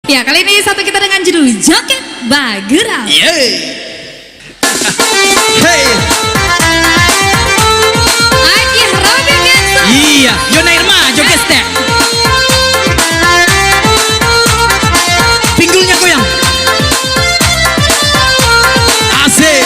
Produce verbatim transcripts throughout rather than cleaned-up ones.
Ya, kali ini satu kita dengan judul Joget Bagurau. Yeay. Hey. Aji Robby Kenso. Iya, Yona Irma, joget step. Pinggulnya goyang. Asik.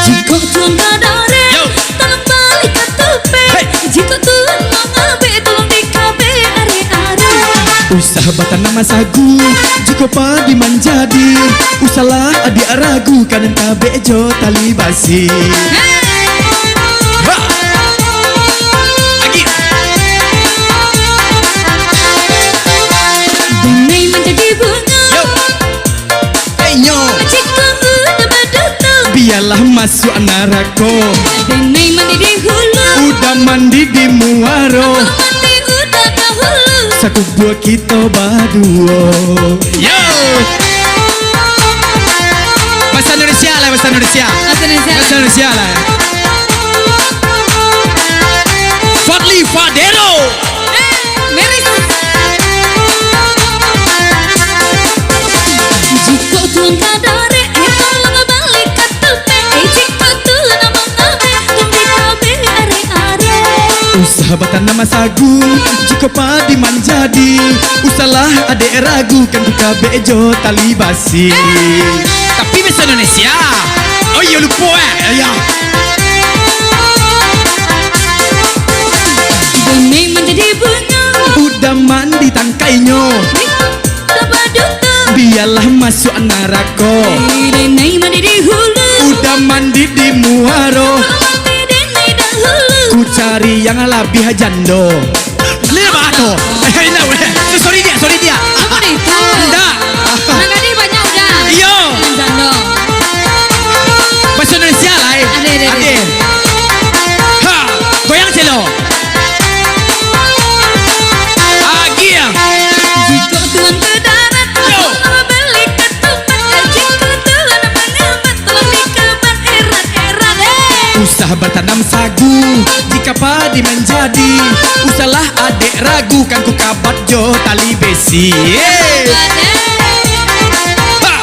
Jikok tuan kadarek, yo, tolong bali katupek. Hey. Jikok tuan mangabek, tolong dikabek arek-arek. Usah batanam sagu, jikok padi manjadi. Usahlah adiak ragu, kan kabek jo tali basi. Hey. Ha. Lagi. Denai manjadi bungo. Yo. Inyo. Jikok udah baduto. Bialah masuak narako. Denai mandi di hulu. Udah mandi di muaro. Mandi udah dahulu. Sakubua kito baduo. Yo. Bahasa Indonesia lah, bahasa Indonesia. Bahasa Indonesia. Bahasa Indonesia lah. Fadly Fadero. Eh, Meris. Jikok tuan kadarek, eh, tolong bali katupek. Eh, jikok tuan mangabek, tolong dikabek arek-arek. Usah batanam sagu, jikok padi manjadi. Usahlah adek ragu, kan ku kabek jo tali basi. Eh. Tapi bahasa Indonesia. Oh iyo, lupo, eh. Iyo. Denai manjadi bungo. Udah mandi tangkainyo. Udah baduto. Bialah masuak narako. Denai mandi di hulu. Udah mandi di muaro. Mandi denai dahulu. Ku cari yang labiah jando. Ni lah, Bah, tu. Eh, indak buliah. So, sorry, Diak, sorry, Diak. Apa itu? Indak. Nan tadi banyak udah. Iyo. Nan jando. Bahasa Indonesia lah, eh. Ade, ade, ade. Ade. Ha, goyang celo. Agia. Jikok tuan ke darat, yo, tolong bali katupek. Jikok tuan mangabek, tolong dikabek erat-erat, eh. Usah batanam sagu, jikok padi manjadi. Usahlah adek ragu, kan ku kabek jo tali basi. Yeay. Ha.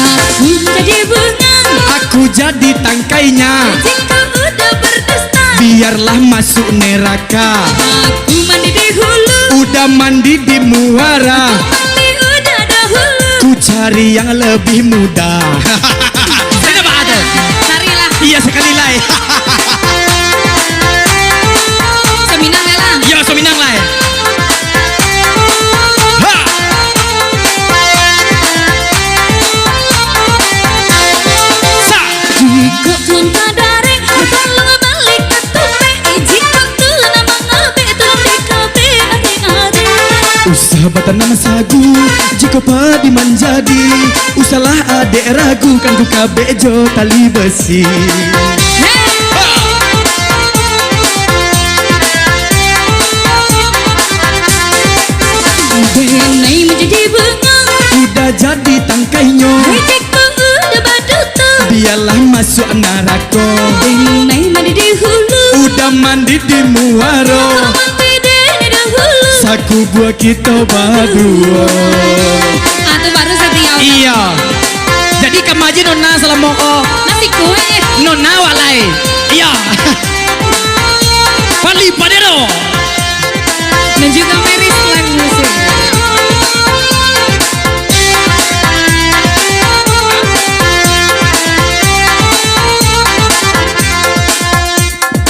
Aku jadi bungo. Aku jadi tangkainya. Jikok udah berdusta. Biarlah masuk neraka. Aku mandi di hulu. Udah mandi di muara. Mandi udah dahulu. Ku cari yang lebih muda. Sino, Bah, tu? Carilah. Iyo, sakali lai. Saminang lai lah. Iyo, saminang lai. Ha! Sa! Jikok tuan kadarek, tolong bali katupek. Eh, jikok tuan mangabek, tolong dikabek arek-arek. Usah batanam sagu, jikok padi manjadi. Usahlah adek ragu, kan ku kabek jo tali basi. Hey! Denai manjadi bungo. Udah jadi tangkainyo. Jikok udah baduto. Bialah masuk narako. Denai mandi di hulu. Udah mandi di muaro. Mandi denai dahulu. Sakubua kito baduo. Ah, tu baru setia. Iyo. Jadi kama aja nona salamo ko. Nasi kue. Nona awak lai. Iyo. Fadly Fadero. Dan juga Meris Live Music.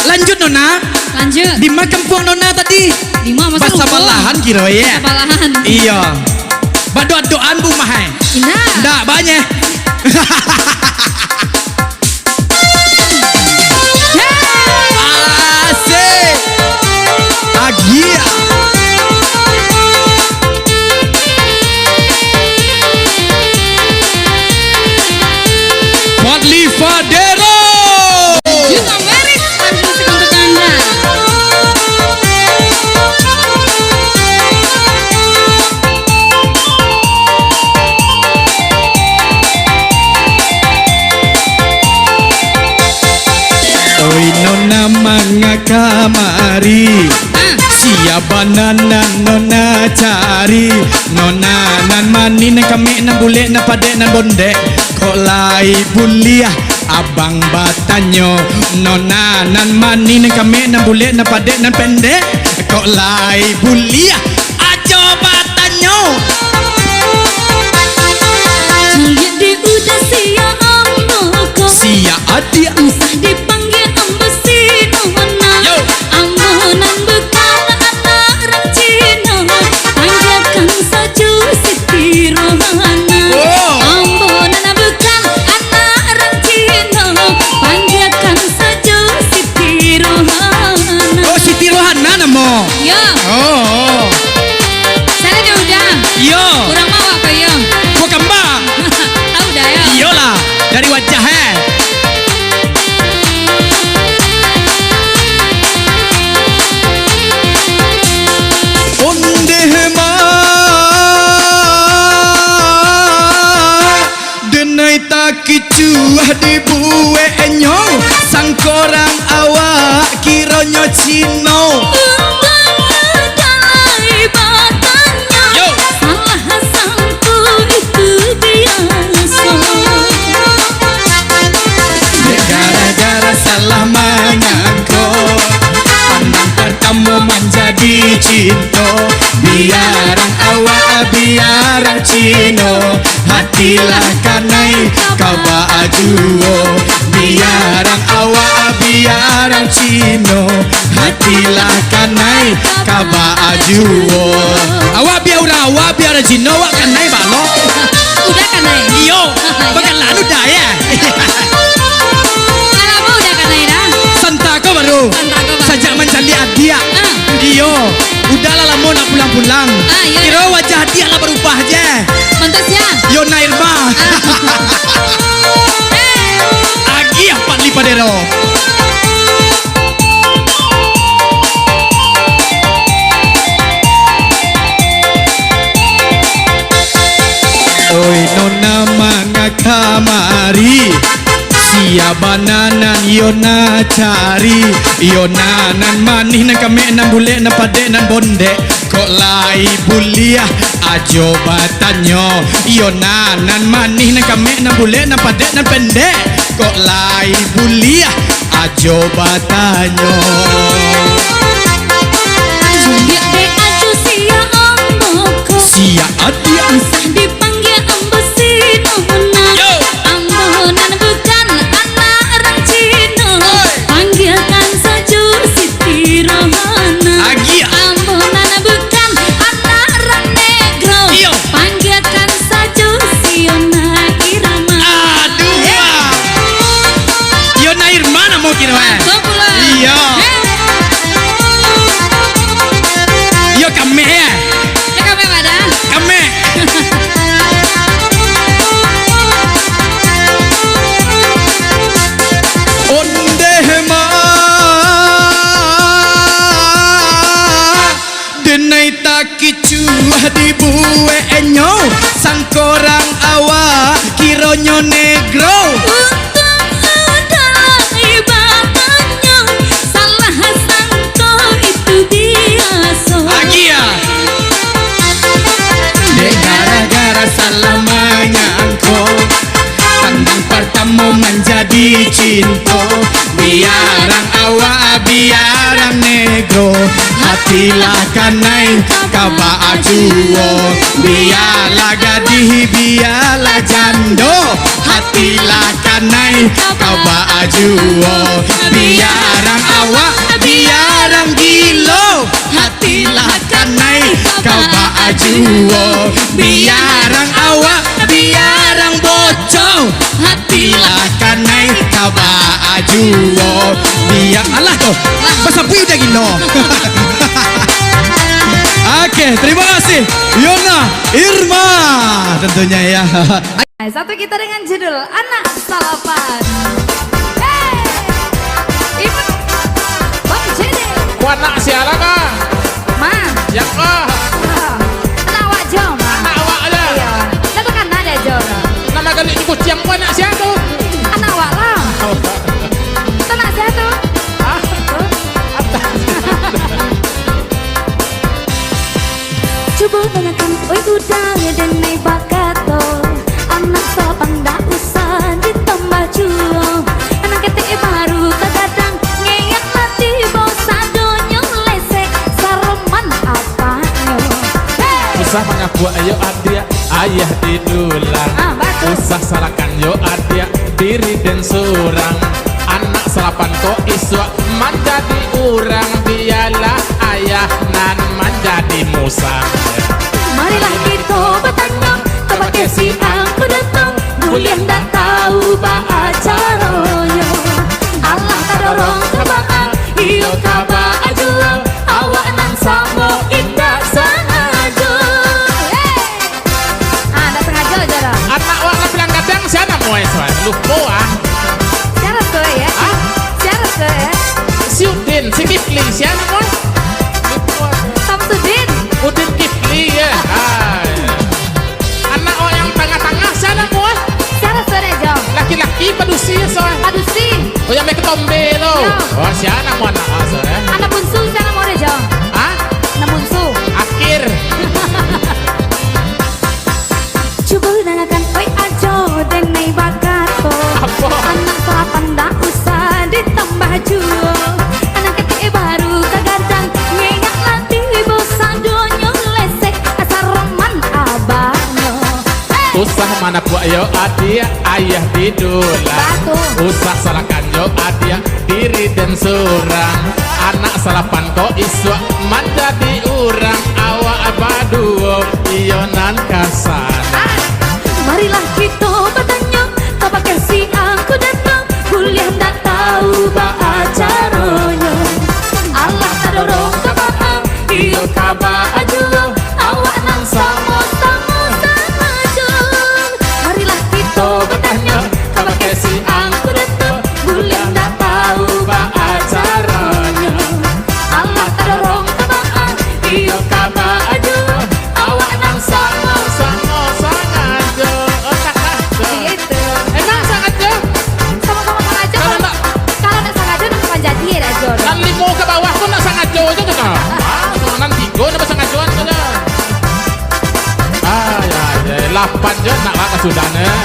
Lanjut, Nona. Lanjut. Di ma kampuang Nona tadi? Di ma, masa lupa? Basabalahan kiro, ye? Basabalahan. Iyo. Badoa-doaan bumah, eh? Indak. Indak, banyak. Asik. Agia. Fadly Fadero. Juga Meris, musik untuk Anda. Nan, nan nona cari, nona nan manih, nan kamek, nan bulek, nan padek, nan bondek, kok lai buliah abang batanyo. Nona nan manih, nan kamek, nan bulek, nan padek, nan pendek, kok lai buliah ajo batanyo. Caliak dek uda sia ambo ko. Sia adiak. Usah dipanggia ambo si nona. Yo. Ambo nan bukan anak rang Cino, panggiakan sajo Siti Rohana. Oh. Ambo nan bukan anak rang Cino, panggiakan sajo Siti Rohana. Oh, Siti Rohana namo? Yo. Oh, oh. Salah dah uda. Yo. Urang mawak ko yo? Ko kambang. Tahu dah yo. Iyolah, dari wajah, eh. Ondeh ma, denai takicuah dibueknyo, sangkorang awak kironyo Cino. Untuak uda lai batanyo, yo. Salah sangko itu biaso. Gara-gara salah manyangko, pandang partamo manjadi cinto. Biarang awak, biarang Cino, hatilah kanai ka baa juo. Biarang awak, biarang Cino, hatilah kanai ka baa juo. Awak bia urang awak, bia urang Cino, awak kanai baa lo. Uda kanai. Iyo, bakalan uda, yo. Alamo uda kanai dah. Santa ko baru. Santa ko baru. Sajak mancaliak adiak. Ah. Iyo, uda lah lamo ndak pulang-pulang. Ah, iyo. Kiro wajah adiak lah barubah je. Mantu sia? Yona Irma. Ah. Agiah Fadly Padero. Oi, nona manga kamari, sia bana nan Yona cari? Yona nan manih, nan kamek, nan bulek, nan padek, nan bondek, kok lai buliah ajo batanyo. Yona nan manih, nan kamek, nan bulek, nan padek, nan pendek, kok lai buliah ajo batanyo. Caliak dek ajo sia ambo ko. Sia adiak. Usah dipanggia ambo si nona. Yo. Ambo nan bukan anak rang Cino. Oi. Panggiakan sajo Siti Rohana. Agiah. Ambo nan bukan anak rang Negro. Iyo. Panggiakan sajo si Yona Irma. Aduh, eh. Wah. Yona Irma namo kiro, eh? Betul pula. Iyo. Eh. Iyo, kamek, eh? Iyo, kamek, Bada. Kamek. Ondeh ma, denai takicuah dibueknyo, sangkorang awak kironyo Negro. Untuak uda lai batanyo, salah sangko itu biaso. Agiah. Dek gara-gara salah manyangko, pandang partamo manjadi cinto. Biarang awak, biarang Negro, hatilah kanai ka baa juo. Bialah gadih, bialah jando, hatilah kanai ka baa juo. Biarang awak, biarang gilo, hatilah kanai ka baa juo. Biarang awak, biarang boco, hatilah kanai ka baa juo. Bia-, alah tu, basapuik udah gilo. Oke, terima kasih Yona Irma tentunya ya. Satu kita dengan judul Anak Salapan. Hey! Ibu, Bang Jede. Ko anak sia lah, Kak? Ma. Sia ko? Ah. Anak awak jo, Ma. Anak awak aja? Iyo. Lah tu kan anak aja jo, Kak. Nan galik di kuciang ko anak sia tu? Anak awak lah. Oh. Tu anak sia tu? Hah? Tu. Atas. Denai bakato, anak salapan ndak usah ditambah juo. Anak ketek baru ka gadang, ngeyak lah tibo sadonyo lesek, saroman apanyo. Hei! Usah mangakuak yo adiak, ayah di dulang. Ah, batua. Usah salahkan yo adiak, diri den surang. Anak salapan ko isuak manjadi urang, bialah ayah nan manjadi musang. Marilah kito batanyo, kabake si angku dato, buliah ndak tau baa caronyo. Alah tadorong ka baa, iyo ka baa juo, awak nan samo indak sangajo. Hei! Ah, ndak sangajo jo dah. Anak awak nan bilang gadang, sia namonyo, Suan? Lupo ah. Sia raso, yo? Hah? Sia raso, yo? Si Udin, si Kifli, sia namonyo? Lupo ah. Samsudin. Udin Kifli, yo. Ah, yo. Anak awak nan tangah-tangah, sia namonyo? Sia raso dek jo? Laki-laki padusi, Suan? Padusi. Oh, nan bak ketombe tu. Yo. Oh, sia namo anak awak, Suan, yo? Anak bunsu, sia namo dek jo? Hah? Anak bunsu. Akhir. Cubo dangakan, oi Ajo, denai bakato. Apo? Anak salapan ndak usah ditambah juo. Anak ketek baru ka gadang, ngeyak lah tibo sadonyo lesek, saroman abanyo. Hei! Usah mangakuak yo adiak, ayah di dulang. Batua. Usah salahkan yo adiak, diri den surang. Anak salapan ko isuak manjadi urang, awak baduo iyo nan ka sanang. Ah, marilah kito batanyo, kabake si angku dato, buliah ndak tau baa caronyo. Alah tadorong ka baa, iyo ka baa juo, awak nan samo-samo sangajo. Marilah kito batanyo, kabake si angku dato, buliah ndak tau baa caronyo. Alah tadorong ka baa, iyo ka baa juo, awak nan samo-samo sangajo. Otak ah. Iyo itu. Emang sangajo? Samo-samo sangajo. Kalau ndak, kalau ndak sangajo, ndak bakawan jadi, Ajo. Nan limo ka bawah tu ndak sangajo se tu, nah. Ah, kalau nan tigo ndak basangajoan se tu. Ah, yo, yo, lapan jo nak lah kasudahan, eh.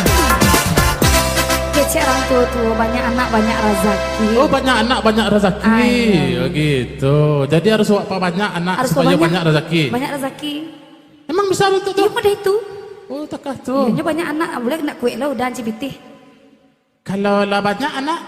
Kecek urang tuo-tuo, banyak anak, banyak razaki. Oh, banyak anak, banyak razaki. Ah, iyo. Oh, gitu. Jadi harus awak pabanyak anak supayo banyak razaki. Harus banyak, banyak razaki. Emang bisa untuak tu? Iyo, mudah itu. Oh, takah tu. Iyo, nyo banyak anak, buliah nak kuek lah udah ancik pitih. Kalau lah banyak anak?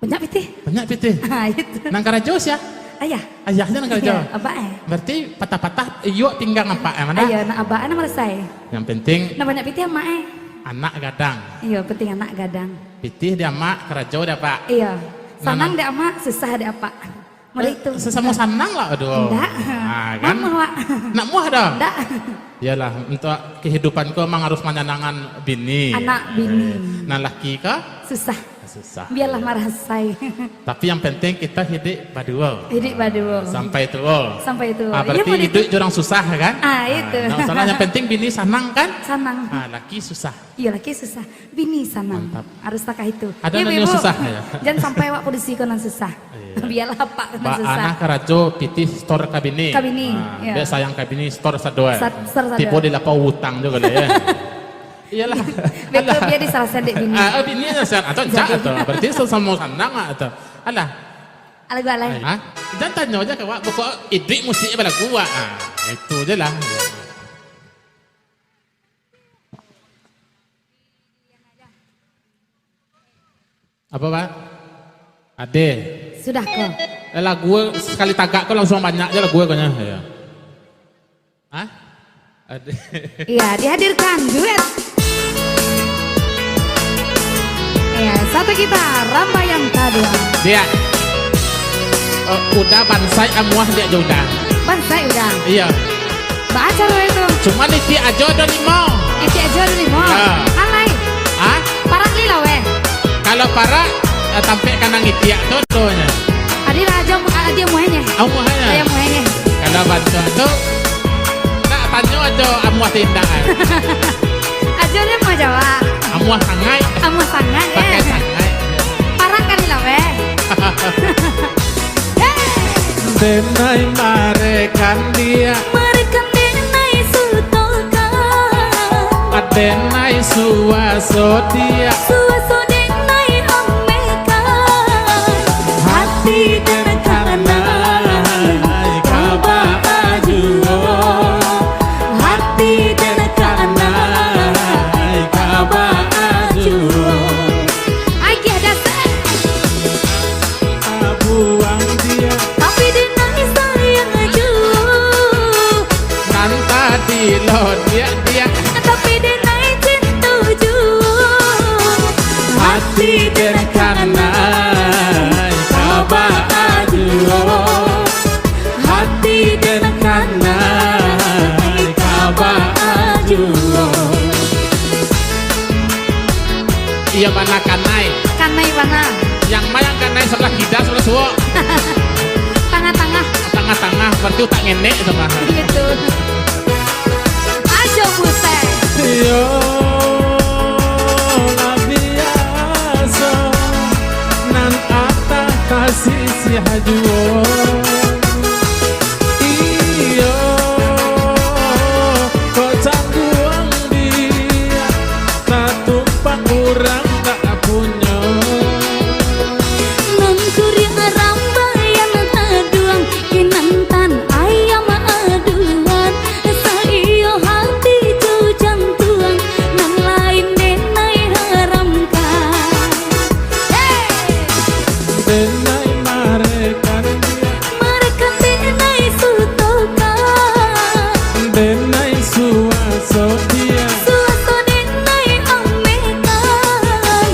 Banyak pitih. Banyak pitih. Ha, itu. Nan karajo sia? Ayah. Ayah se nan karajo. Iyo, abak, eh. Berarti patah-patah iyuak pinggang apak, eh, mano? Iyo, nak abak, eh, nan malasai. Nan penting. Nan banyak pitih amak, eh. Anak gadang. Iyo, penting anak gadang. Pitih di amak, karajo di apak. Iyo. Nah, sanang nah. Di amak, susah di apak. Model itu. Eh, sasamo sanang lah, aduh. Indak. Ah, kan? Nak muah, Wak. Nak muah dah? Indak. Iyolah, untuak kehidupan ko emang harus manyanangkan bini. Anak bini. Eh, nan laki ko? Susah. Susah. Biarlah marasai. Tapi yang penting kita hidup baduo. Hidup baduo. Sampai tuo. Sampai tuo. Ah, iyo, berarti hidup jo urang susah, kan? Ah, itu. Ah, ndak masalah, yang penting bini sanang, kan? Sanang. Ah, laki susah. Iyo, laki susah. Bini sanang. Mantap. Harus takah itu. Ado nan susah, yo? Jan sampai awak padusi ko nan susah. Iyo. Biarlah apak nan susah. Baa nan karajo pitih setor ka bini. Ka bini, iyo. Biar sayang ka bini setor sado. Sat-, setor sado. Tibo di lapau utang juo kali, yo. Iyolah. Beko biar disalasaian dek bini. Ah, oh, bini salasaian. Atau cak, atau. Berarti sasamo sanang, atau. Alah. Alah, gua alai. Hah? Jan tanyo se ka awak, pokok iduik musik balagu, ah. Itu se lah. Apo, Pak? Ade. Sudah ko. Eh, lagu sakali tagak ko langsuang banyak se lagu ko nyo. Iyo. Hah? Ade. Iya, dihadirkan duet. Iya, satu gitar, Ramba yang kedua. Dia. Eh, udah bansaik amuah diak jo udah. Bansaik udah. Iya. Baa caro itu? Cuman itiak ajo ado limo. Itiak ajo ado limo. Ya. Alai. Hah? Parak li lah weh. Kalau parak, eh, tampek kanang itiak tu, tu nyo. Adi lah ajo, adi amuahnyo. Amuahnyo. Ayo amuahnyo. Kalau bantuak tu, nak tanyo ajo amuah tindak, eh. Ajo ni amuah Jawa. Amuah sangaik. Amuah sangaik, eh. Pakai sangaik. Parak kali lah weh. Denai marekan dia. Marekan denai sutoka. Denai suaso diak. Suaso denai amekan. Hati den kanai ka baa juo. Hati den kanai ka baa juo. Agiah dasar. Tabuang diak. Tapi denai sayang juo. Nan tadi lo diak-diak. Tapi denai cinto juo. Hati den kanai ka baa juo. Hati den kanai ka baa juo. Iyo bana kanai. Kanai bana. Yang ma yang kanai sabalah kida, sabalah suok? Tangah-tangah. Tangah-tangah, berarti utak ngenek tu mah. Betul. Ajo buset. Iyo, lah biaso, nan atah tasisiah juo. Iyo, kok cangguang diak. Tatumpak urang tak punyo. Nan kuriak rambaian taduang, kinantan ayam aduan, saiyo hati jo jantuang, nan lain denai haramkan. Hei! Denai marekan diak. Marekan denai sutokan. Denai suaso diak. Suaso denai amekan.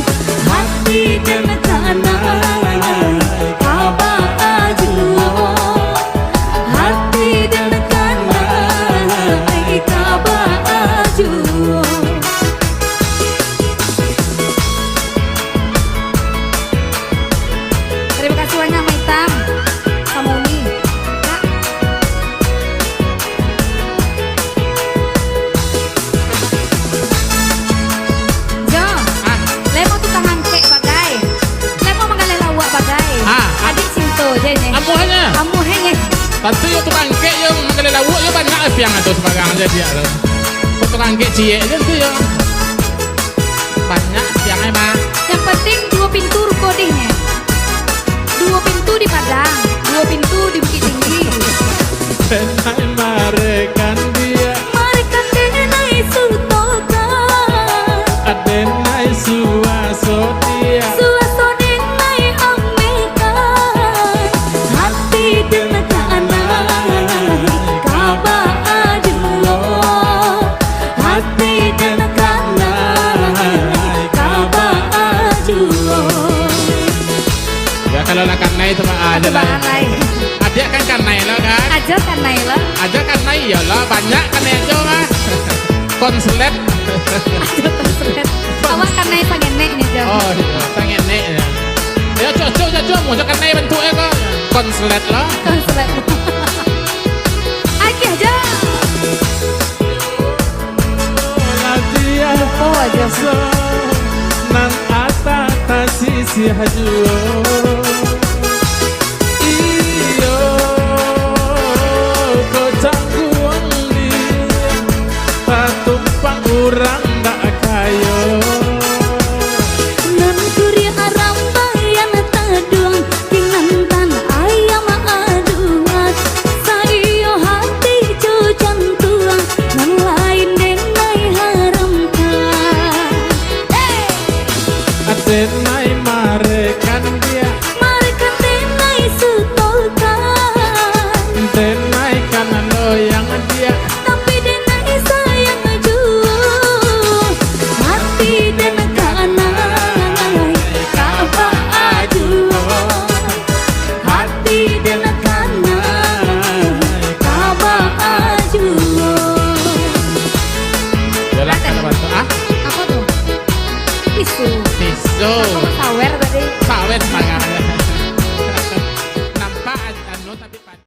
Hati den kanai ka baa juo. Hati den kanai ka baa juo. Terima kasih banyak, Mak Itam. Sama Uni. Kak. Jo. Ah. Lai mah tukang angkek bagai. Lai mah manggaleh lauak bagai. Ah. Adik cinto je ni. Amuahnyo. Amuahnyo. Tantu yo tukang angkek yo manggaleh lauak yo banyak piang ado sabarang je diak tu. Kok tukang angkek ciek je tu yo. Banyak tiang ai, Bang. Yang penting duo pintu ruko deh, nyo. Duo pintu di Padang, duo pintu di Bukittinggi. Denai marekan diak. Marekan denai sutokan. Denai suaso diak. Suaso denai amekan. Hati den kanai ka baa juo. Hati den kanai ka baa juo. Ya, kalau lah kanai tu mah aja lah. Baa lai. Adiak kan kanai lah kan? Ajo kanai lah. Ajo kanai, iyolah, banyak kanai ajo lah. Konslet. Ajo konslet. Awak kanai sangenek ni, Jo. Oh, iya, sangenek ya. Ya, cocok, cocok. Mau kanai bentuknya kok. Konslet lah. Konslet. Agiah, Jo. Lupo aja. Nan atah tasisiah juo.